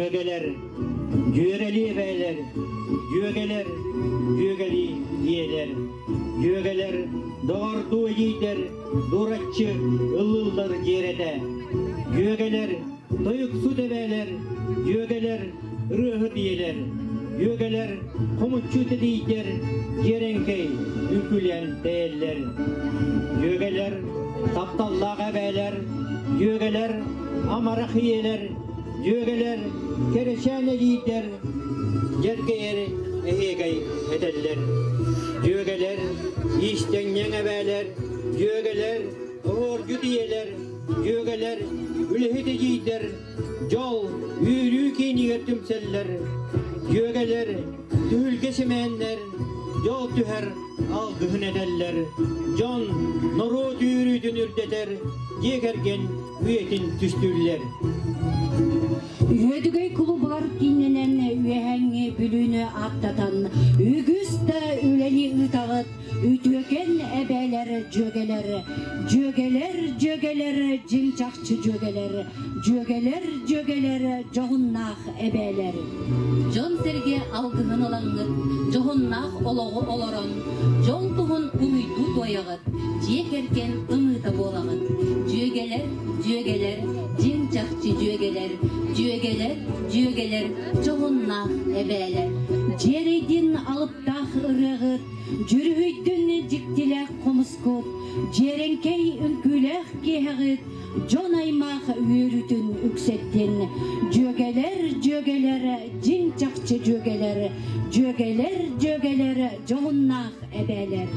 Дьүөгэлэр, дьүөрэлии эбээлэр, дьүөгэлэр, дьүөгэлии ийэлэр, дьүөгэлэр, доҕордуу эдьиийдэр, дураччы ыллыллар дьиэрэтэ. Дьүөгэлэр, тойуксут эбээлэр, дьүөгэлэр, ырыаһыт ийэлэр, дьүөгэлэр, хомуччу тэтийдэр, дьиэрэҥкэй үҥкүлээн тэйэллэр. Дьүөгэлэр, тапталлаах эбээлэр, дьүөгэлэр, амарах ийэлэр, дьүөгэлэр, кэрэчээн эдьиийдэр, дьэргэйэр эһиэгэй этэллэр. Дьүөгэлэр, иистэнньэҥ эбээлэр, дьүөгэлэр, оһуордьут ийэлэр, дьүөгэлэр, үлэһит эдьиийдэр, дьол, үөрүү киинигэр түмсэллэр. Дьүөгэлэр, түһүлгэ симээннэр, дьол түһэр алгыһын этэллэр. Дьон норуот үөрүүтүн үрдэтэр, дьиэ кэргэн үйэтин түстүүллэр. Үөдүгэй кулубулар кииннэнэн үөһээҥҥи Бүлүүнү ааттатан үгүс да үлэни ыытаҕыт, үтүөкэн эбээлэр, дьүөгэлэр, дьүөгэлэр, дьүөгэлэр, дьиҥ чахчы дьүөгэлэр, дьүөгэлэр, дьүөгэлэр, дьоһуннаах эбээлэр. Дьон-сэргэ алгыһын ылаҥҥыт, дьоһуннаах олоҕу олорон, дьол туһун уруйдуу туойаҕыт, дьиэ кэргэн ымыыта буолаҕыт. Дьүөгэлэр, дьүөгэлэр, дьиҥ чахчы дьүөгэлэр, дьүөгэлэр, дьүөгэлэр, дьоһуннаах эбээлэр. Дьиэрэйдин алыптаах ырыаҕыт, дьүрүһүйдүн дьиктилээх хомускут, дьиэрэҥкэй үҥкүүлээх киэһэҕит, дьон аймах үөрүүтүн үксэттин. Дьүөгэлэр, дьүөгэлэр, дьиҥ чахчы дьүөгэлэр, дьүөгэлэр, дьүөгэлэр, дьоһуннаах эбээлэр.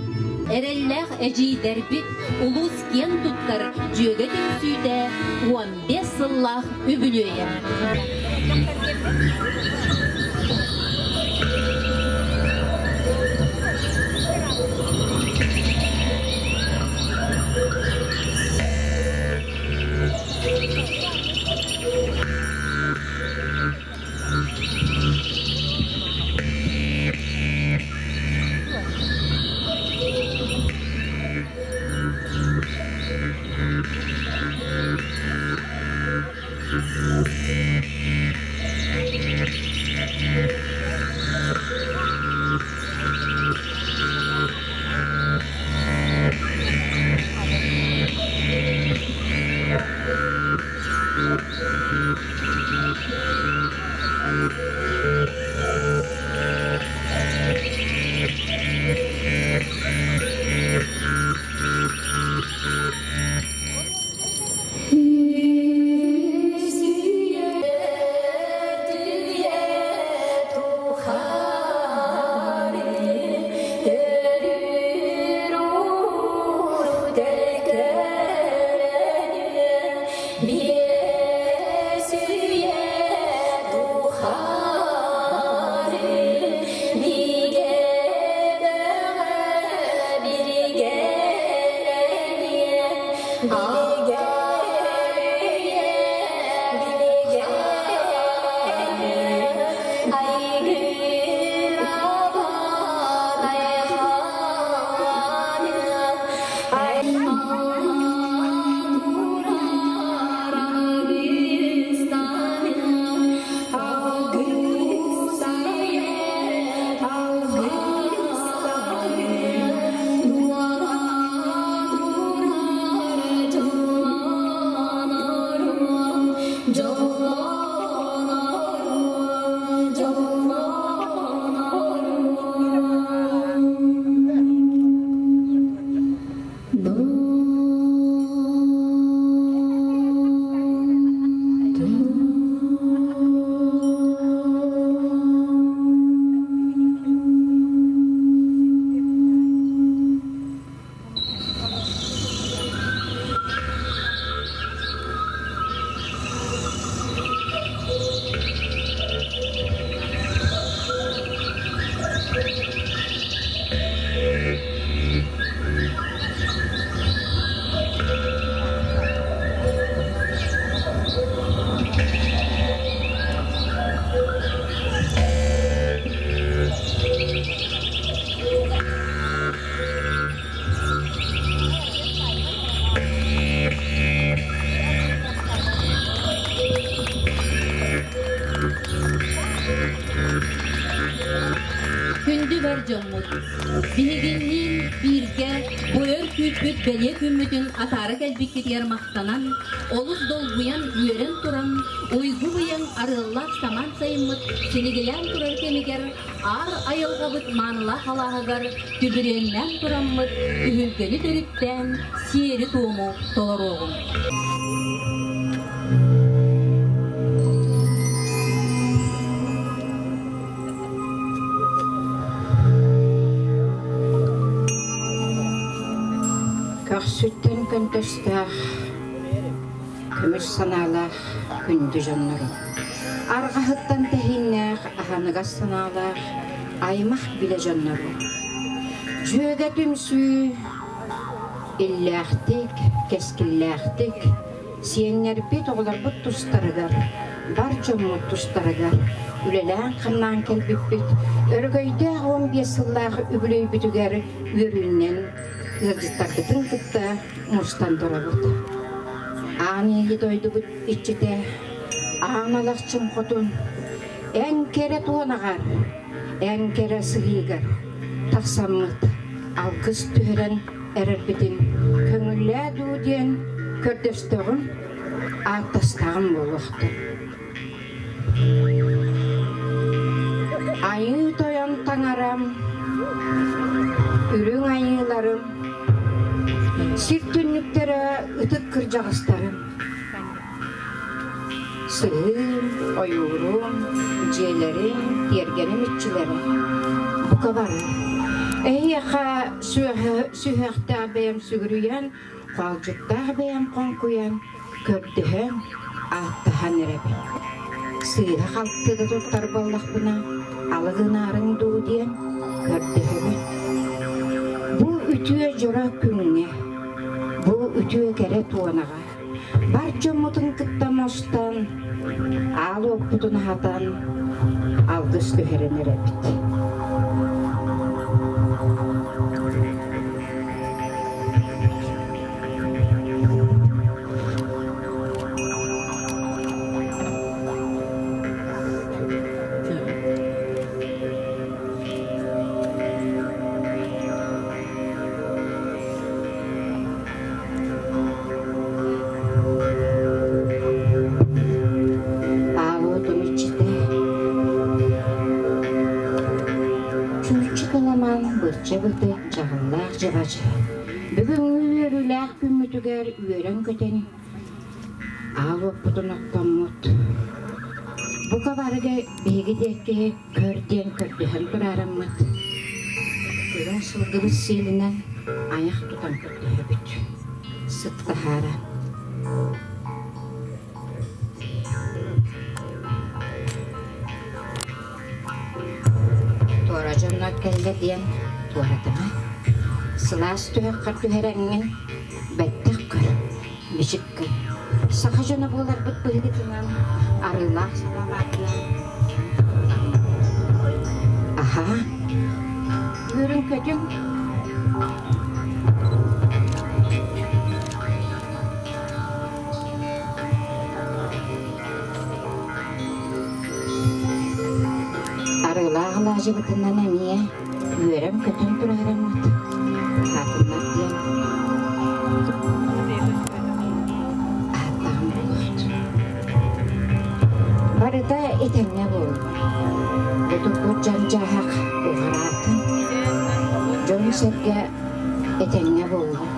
Эрэллээх эдьиийдэрбит улуус киэн туттар дьүөгэ түмсүүтэ 15 сыллаах үбүлүөйэ. Күндү бар дьоммут, биһигинниин бииргэ бу өр күүппүт бэлиэ күммүтүн атаара кэлбиккитигэр махтанан, олус долгуйан үөрэн туран, уйгу-быйаҥ арыаллаах самаан сайыммыт силигилээн турар кэмигэр аар айылҕабыт маанылаах алааһыгар түбүрүөннээн тураммыт түһүлгэни төрүттээн сиэри-туому толоруоҕуҥ. Көхсүттэн көнтөстөөх, көмүс санаалаах күндү дьоннорум. Арҕаһыттан тэһииннээх, аһыныгас санаалаах аймах билэ дьоннорум. Дьүөгэ түмсүү иллээхтик, кэскиллээхтик Сиэннэрбит, оҕолорбут тустарыгар, бар дьоммут тустарыгар үлэлээн-хамнаан кэлбиппит, өрөгөйдөөх 15 сыллаах үбүлүөйбүтүгэр үөрүүнэн ыалдьыттарбытын кытта мустан турабыт. Аан ийэ дойдубут иччитэ, аан алахчын хотун, эн кэрэ туонаҕар, эн кэрэ сыһыыгар тахсаммыт алгыс түһэрэн эрэрбитин көҥүллээ дуу диэн көрдөстөҕүм, ааттастаҕым буолуохтун. Айыы Тойон Таҥарам, үрүҥ айыыларым, сир түннүктэрэ ытык кырдьаҕастарым, Сыһыым, ойуурум, дьиэлэрим, тиэргэним иччилэрэ бука бары. Эһиэхэ сүһүөхтээх бэйэм сүгүрүйэн, хоолдьуктаах бэйэм хоҥкуйан, көрдөһөн, ааттаһан эрэбин. Сыыһа-халты да туттар буоллахпына, алы гынаарыҥ дуу диэн көрдөһөбүн. Бу үтүө дьоро күҥҥэ, бу үтүө кэрэ туонаҕа Бар дьоммутун кытта мустан, аал уоппутун аһатан, алгыс түһэрэн эрэбит. Аалуотун иччитэ Чууччу кыламан бырча бытык дьаһаллаах дьабадьы бүгүҥҥү үөрүүлээх күммүтүгэр үөрэн-көтөн аал уоппутун оттоммут бука барыга биһиги диэки көр диэн көрдөһөн тураараммыт үрүҥ сылгыбыт сиэлинэн айах тутан көрдөһөбүт сыт таһаара Туора дьоннор кэллэ диэн туоратыма сылаас түһэххэр түһэрэҥҥин бэттэх көр бичик гын саха дьоно буоларбыт быһыытынан арыылаах саламаатынан аһаа үөрүҥ-көтүҥ Арыылаах алаадьыбытынан эмиэ үөрэн-көтөн тураарыммыт аһаатыннар диэн ааттаҕым буолуохтун. Барыта этэҥҥэ буоллун. Бутукпут дьон-дьаһах уҕараатын. Дьон-сэргэ этэҥҥэ буоллун.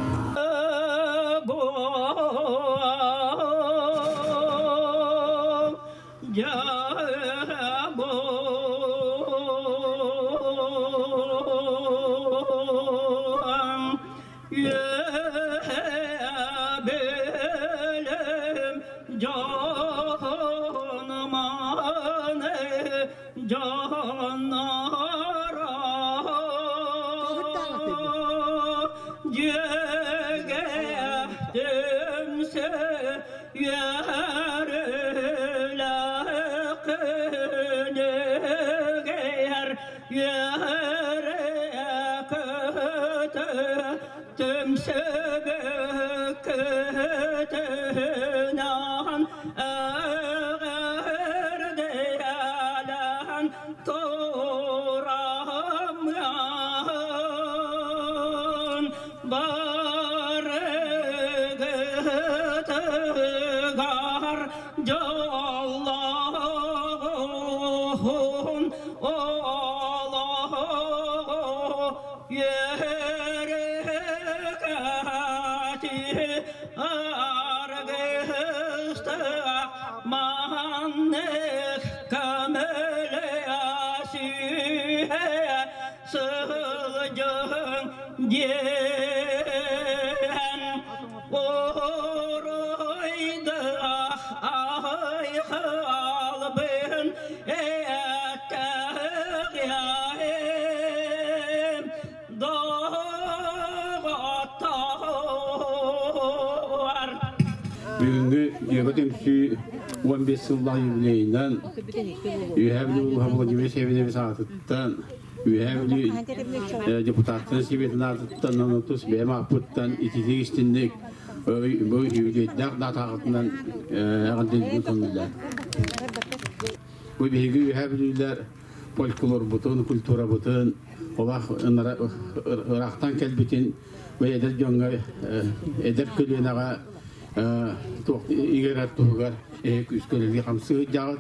Бүгүҥҥү Дьүөгэ түмсүү 15 сыллаах юбилейынан Үөһээ Бүлүү улууһа Владимир Северович аатыттан, Үөһээ Бүлүү депутаттарын сэбиэтин аатыттан, тус бэйэм ааппыттан ититик истинник бу юбилейдаах даатаҕытынан эҕэрдэлиибин көҥүллээн. Бу биһиги Үөһээ Бүлүүлэр фольклорбутун, культурабытын олох ыраахтан кэлбитин бу эдэр дьоҥҥо, эдэр көлүөнэҕэ туох иҥэрэр туһугар күүскэ үлэлии хамсыы сылдьаҕыт.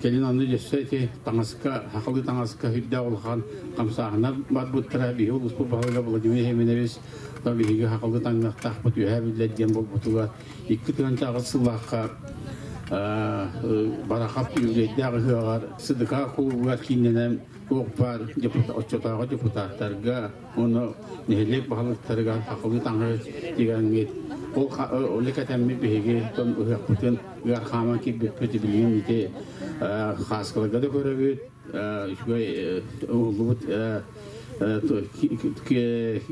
Кэлин аны өссө ити таҥаска, сахалыы таҥаска сүрдээх улахан хамсааһыннар барбыттара. Биһиги улууспут баһылыга Владимир Семенович биһиги сахалыы таҥныахтаахпыт үөһээ биллэр диэн буолбутугар 2008 сыллаахха Барахов юбилейдаах ыһыаҕар СДК кулуубугар кииннэнэн туох баар оччотооҕу депутаттарга уонна нэһилиэк баһылыктарыгар сахалыы таҥаһы тигэҥҥит ол ол кэтэммит биһиги тон ыһыахпытын ыар хааман киирбиппит билигин ити хааскаларга да көрөбүт үчүгэй уһуллубут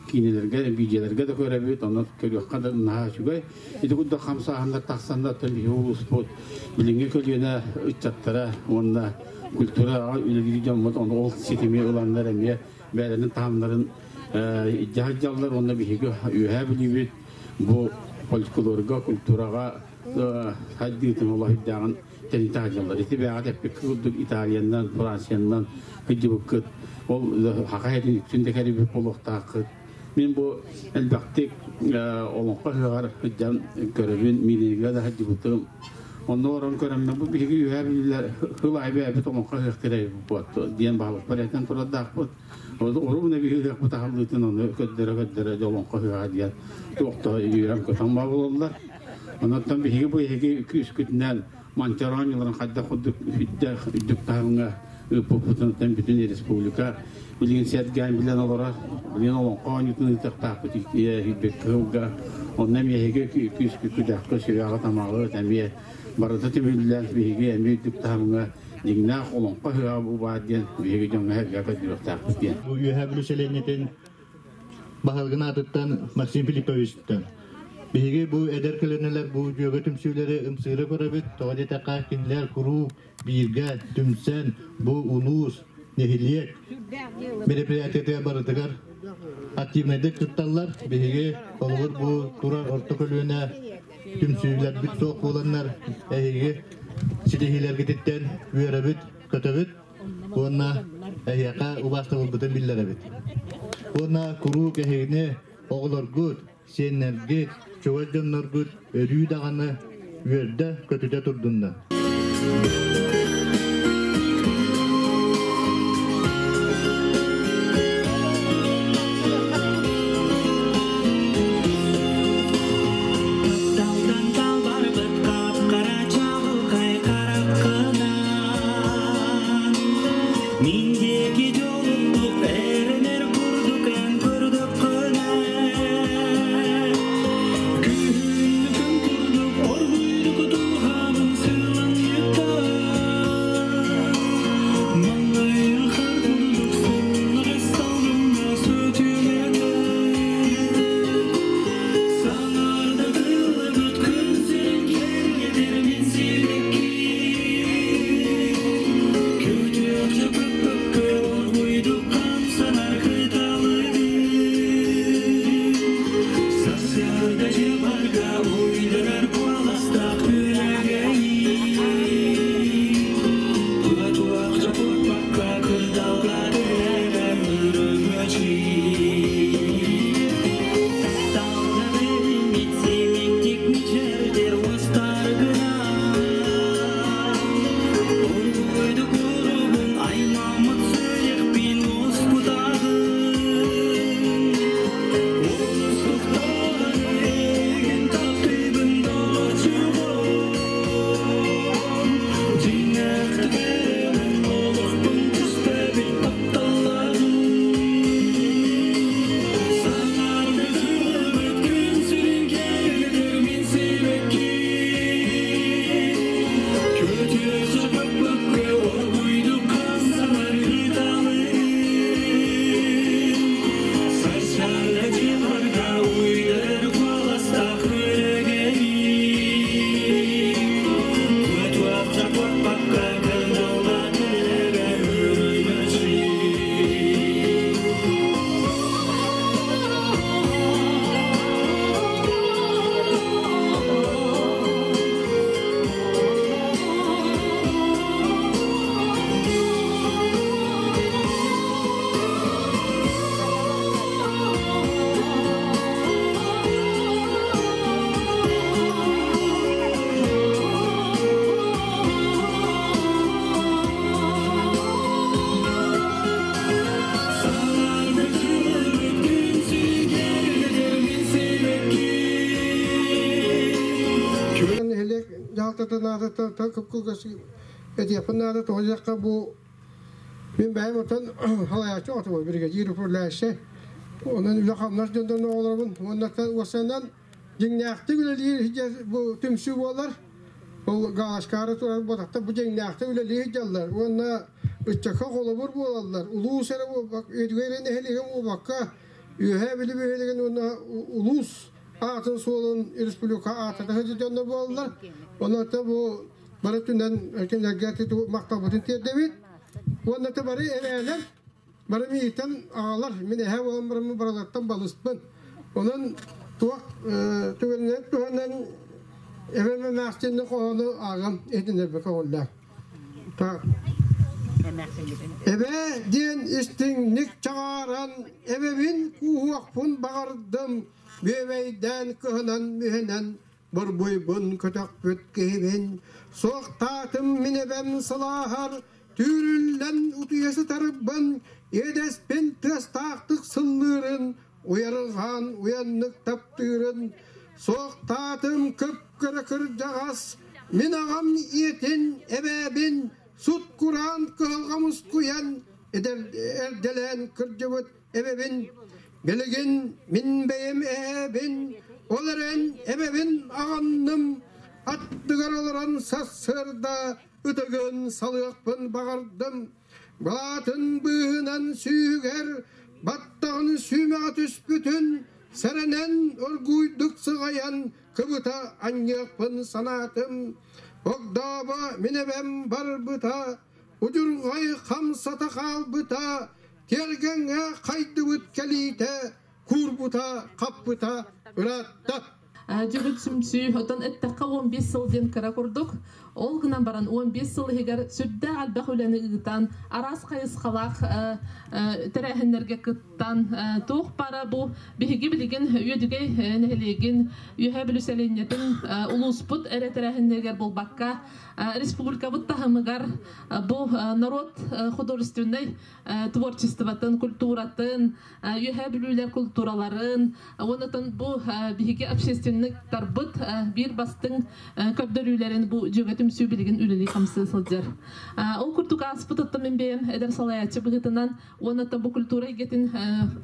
киинэлэргэ видеоларга да көрөбүт онно көрүөххэ да наһаа үчүгэй. Ити курдук хамсааһыннар тахсаннар биһиги улууспут билиҥҥи көлүөнэ ыччаттара уонна культураҕа үлэлиир дьоммут ону ол ситими ыланнар эмиэ бэйэлэрин таһымнарын илдьэ сылдьаллар уонна биһиги Үөһээ Бүлүүбүт бу фольклорга, культураҕа сайдыытын олоһуйдааҕын тэнитэ сылдьаллар. Ити бэйэҕит эппиккэ курдук Италиянан, Франциянан сылдьыбыккыт, ол саха сирин үксүн да кэрийбит буолуохтааххыт. Мин бу элбэхтик олоҥхо ыһыаҕар сылдьан көрөбүн, миинигэ да сылдьыбытым. Онно олорон көрөммүн, бу биһиги үөһээ бүлүүлэр сыл аайы бэйэбит олоҥхо ыһыахтыыр эбиппит диэн баһылыкпар этэн турардаахпыт. Оруобуна биһиги ыһыахпыт аһыллыытын ону көрдөрө-көрдөрө дьэ олоҥхо ыһыаҕа диэн туох да үөрэн-көтөн буолаллар. Онон биһиги бу эһиги күүскүтүнэн Манчаары оонньууларын хайдах курдук үрдээх үрдүк таһымҥа ыыппыппытын бүтүн республика билигин сэргээн билэн олорор. Билигин олоҥхо оонньуутун ыытыахтаахпыт сүүрбэккэ сылга. Онно эмиэ эһиги күүскү-күдэххэ сүрэҕи-тамаҕы эмиэ барыта түмүллэн биһиги эмиэ үрдүк таһымҥа дьиҥнээх олоҥхо ыһыаҕа бу баар диэн биһиги дьоҥҥо сэргэ көрдөрүөхтээхпит диэн. Бу Үөһээ Бүлүү сэлиэнньэтин баһылыгын аатыттан Максим Филипповичтан. Биһиги бу эдэр көлүөнэлэр бу дьүөгэ түмсүүлэри ымсыыра көрөбүт. Тоҕо диэтэххэ, кинилэр куруук бииргэ түмсэн бу улуус, нэһилиэк мероприятиятыгар барытыгар активнайдык кытталлар. Биһиги холобур бу турар орто көлүөнэ түмсүүлэрбит суох буоланнар эһиги ситиһиилэргититтэн үөрэбит, көтөбүт уонна эһиэхэ убаастабылбытын биллэрэбит. Уонна куруук эһигини оҕолоргут, сиэннэргит, чугас дьонноргут өрүү даҕаны үөрдэ көтүтэ турдуннар. Күн курдук оргуйду кутуһабын сыланньыта. Салалтатын аатыттан кып-кылгас этиэхпин наада. Тоҕо диэххэ, бу мин бэйэм оттон халайааччы оҕотобун, биригэдьиир управляющай. Онон үлэ-хамнас дьонтон оҕолоробун. Уонна уопсайынан дьиҥнээхтик үлэлиир бу түмсүү буолар. Ол галочкаары турар буолбатахтар, бу дьиҥнээхтик үлэлии сылдьаллар. Уонна ыччакка холобур буолаллар. Улуус эрэ буолбак, Үөдүгэй эрэ нэһилиэгин буолбакка, Үөһээ Бүлүү бөһүөлэгин уонна улуус аатын суолун республика аатата сылдьар дьоннор буолаллар. Онон бу бары өттүнэн кинилэргэ махталбытын тиэрдэбит. Уонна бары эбээлэр, бары миигиттэн аҕалар, мин эһээ буолан бараммын барыларыттан балыспын. Онон туох түгэнинэн туһанан эбэм эмээхсинни хоһоону ааҕам иһитиннэрбэккэ оҕоллоор. Эбээ диэн истиҥник чаҕааран, эбэбин кууһуохпун баҕардым, бүөбэйдээн кыһынан мүһэнэн борбуйбун көтөхпүт киһибин. Суохтаатым мин эбэм сылааһар, түүрүллэн утуйа сытарбын, иэдэспин тыастаахтык сыллыырын, уйарылҕаан уйаннык таптыырын. Суохтаатым кып-кыра кырдьаҕас, мин аҕам ийэтин, эбээбин, сут-кураан кыһалҕа мускуйан, эрдэлээн кырдьыбыт эбэбин. Билигин мин бэйэм эһээбин, ол эрэн эбэбин аҕынным, аттыгар олорон сарсыарда ытыгын салыахпын баҕардым. Былаатын быыһынан сүүһүгэр баттаҕын сүүмэҕэ түспүтүн сэрэнэн оргууйдук сыҕайан кыбыта анньыахпын санаатым. Огдообо мин эбэм барбыта, удьурҕай хамсата хаалбыта, тиэргэҥҥэ хайдыбыт кэлиитэ, куурбута, хаппыта ыраатта. Дьөгүт сүмсүү, оттон эттэххэ 15 сыл диэн кыра курдук. Ол гынан баран 15 сыл иһигэр сүрдээх элбэх үлэни ыытан, араас хайысхалаах тэрээһиннэргэ кыттан, туох бара бу биһиги билигин Үөдүгэй нэһилиэгин, Үөһээ Бүлүү сэлиэнньэтин улууспут эрэ тэрээһиннэригэр буолбакка, республикабыт таһымыгар бу норуот художественнай творчествотын, культуратын, Үөһээ Бүлүүлэр култуураларын уонна бу биһиги общественниктарбыт биир бастыҥ көрдөрүүлэрин бу дьүөгэ түмсүү билигин үлэлии хамсыы сылдьар. Ол курдук ааспыт оттон мин бэйэм эдэр салайааччы быһыытынан уонна бу культура эйгэтин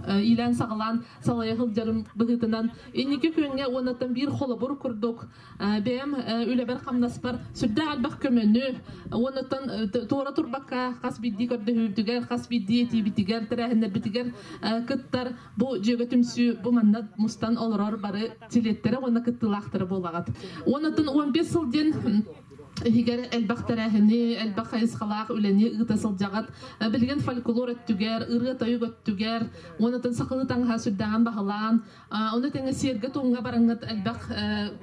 иилээн-саҕалаан салайа сылдьарым быһыытынан инники күөҥҥэ уонна биир холобур курдук бэйэм үлэбэр-хамнаспар сүрдээх элбэх көмөнү уоннаттан туора турбакка хас биирдии көрдөһүүбүтүгэр, хас биирдии этиибитигэр, тэрээһиннэрбитигэр кыттар бу дьүөгэ түмсүү бу манна мустан олорор бары чилиэттэрэ уонна кыттыылаахтара буолаҕыт. Уоннаттан 15 сыл диэн иһигэр элбэх тэрээһини, элбэх хайысхалаах үлэни ыыта сылдьаҕыт. Билигин фольклор өттүгэр, ырыа-тойук өттүгэр, уоннаттан сахалыы таҥаһа сүрдээҕин баһылаан, Ону тэҥэ сиэргэ-туомҥа бараҥҥыт элбэх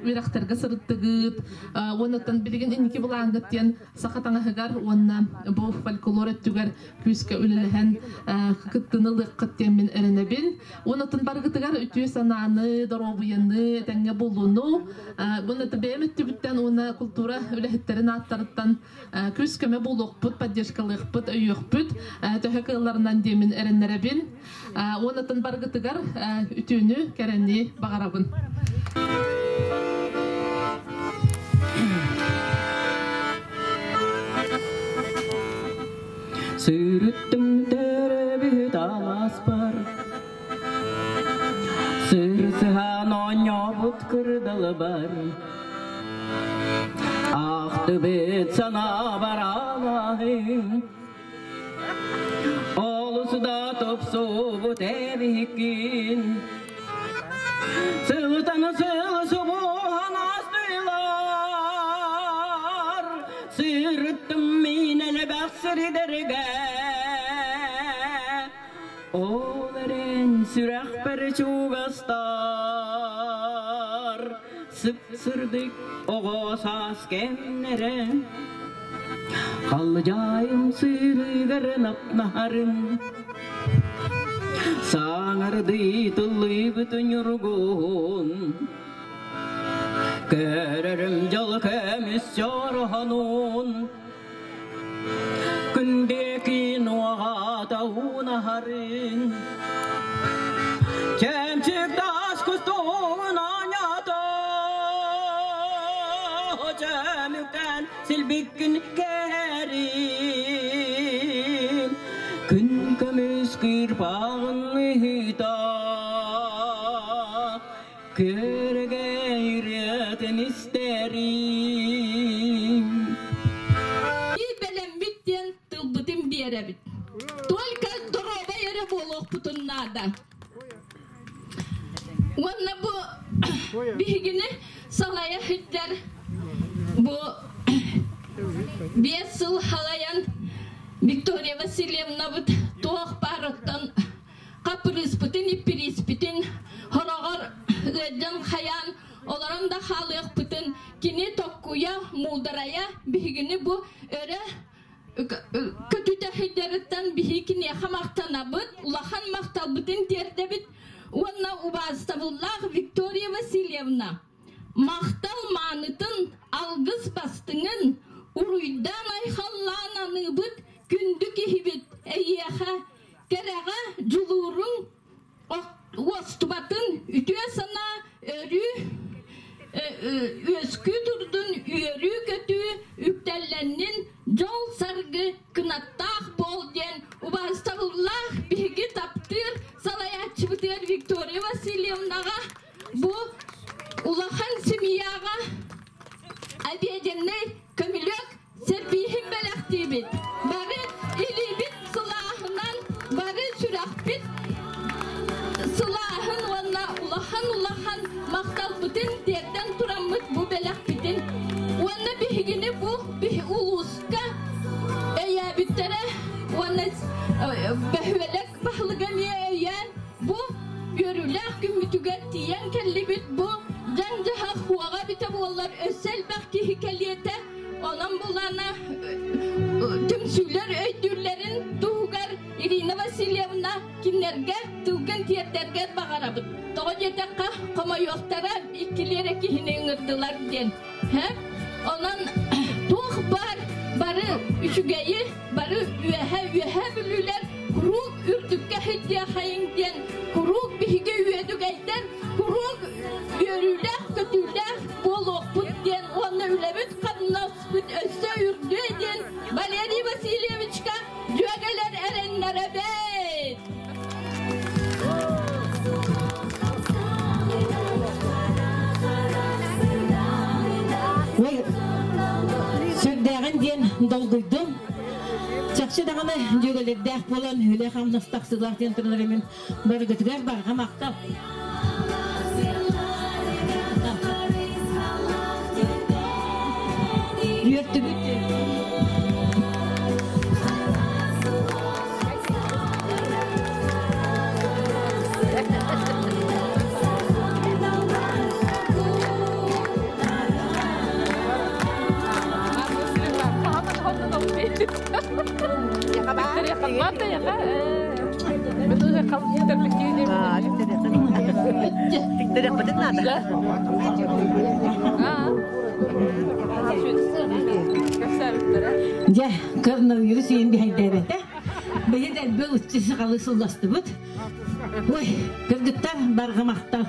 үөрэхтэргэ сырыттыгыт. Уоннаттан билигин инники былааҥҥыт диэн саха таҥаһыгар уонна бу фольклор өттүгэр күүскэ үлэлэһэн кыттыыны ылыаххыт диэн мин эрэнэбин. Уоннаттан барыгытыгар үтүө санааны, доруобуйаны, этэҥҥэ буолууну, уонна бэйэм өттүбүттэн уонна култуура үлэһиттэрин ааттарыттан күүс-көмө буолуохпут, поддержкалыахпыт, өйүөхпүт, төһө кыалларынан диэмин эрэннэрэбин. Уоннатын баргытыгар үтүөнү, кэрэни баҕарабын. Сүүрүттүм төрөбүт алааспар Сырсыһан оонньообут кырдалыбар Ахтыбыт санаабар алааһым Олус да тупсубут эбиккин Сылтан сыл субуһан астылар Сырыттым мин элбэх сирдэргэ Ол эрэн сүрэхпэр чугастар Сып-сырдык оҕо саас кэмнэрэ Халдьаайым сыырыгар напнаһарын Саҥардыы тыллыыбыт ньургуһун Көрөрүм дьол көмүс чорохонун Күн диэки нуоҕата уунаһарын Чэмчик таас кустугун анньата Чэмик Силбиккин кэрим Күн көмүс кырпаҕын ыһыта Көрөгөй ырыатын истэрим Бэлэммит диэн тылбытын биэрэбит. Только доруобай эрэ буолуохпутун наада. Уонна бу биһигини салайа сылдьар бу 5 сыл халайан Виктория Васильевнабыт туох баар оттон хаппырыыспытын, иппирииспитин хороҕор ыалдьан хайаан олорон да хаалыахпытын кини токкуйа, муударайа биһигини бу өрө көтүтэ сылдьарыттан биһи киниэхэ махтанабыт, улахан махталбытын тиэрдэбит уонна убаастабыллаах Виктория Васильевна махтал маанытын, алгыс бастыҥын уруйдаан айхаллаан аныыбыт күндү киһибит эйиэхэ кэрэҕэ дьулууруҥ уостубатын үтүө санаа өрүү үөскүү турдун үөрүү-көтүү үктэллэннин дьол-саргы кынаттаах буол диэн убаастабыллаах биһиги таптыыр салайааччыбытыгар Виктория Васильевнаҕа бу улахан семьяҕа обеденный көмүлүөк сервиһин бэлэхтиибит. Бары илиибит сылааһынан, бары сүрэхпит сылааһын уонна улахан-улахан махталбытын тиэрдэн тураммыт бу бэлэхпитин уонна биһигини бу улууска өйөөбүттэрэ уонна бөһүөлэк баһылыга эмиэ өйөөн бу үөрүүлээх күммүтүгэр тиийэн кэллибит. Бу дьаҥ-дьаһах хуоҕа бүтэ буоллар өссө элбэх киһи кэлиэтэ. Онон булана түмсүүлэр өйдүүллэрин туһугар Ирина Васильевна кинилэргэ тылгын тиэрдэргэ баҕарабыт. Тоҕо диэтэххэ, хомойуохтара иккилиэрэ киһини ыҥырдылар диэн. Онон туох бар бары үчүгэйи, бары үөһэ-үөһэ бүлүүлэр куруук үрдүккэ сылдьыахайыҥ диэн куруук биһиги үөдүгэйдэр куруук үөрүүлээх-көтүүлээх буолуохпут диэн уонна үлэбит хамнаспыт өссө үрдүө диэн Валерий Васильевичка дьүөгэлэр эрэннэрэбит. Ой, сүрдээҕин диэн долгуйдум. Чахчы даҕаны дьүөгэлэрдээх буолан үлэ хамнас тахсыылаах диэн туран мин барыгытыгар барҕа махтал. Үөртүбүт. Дьэ, коронавирус иин биһэйдээбэтэ. Бэйэ дэлби ыччы сахалы сылластыбыт. Ой, кыргыттар барҕа махтал.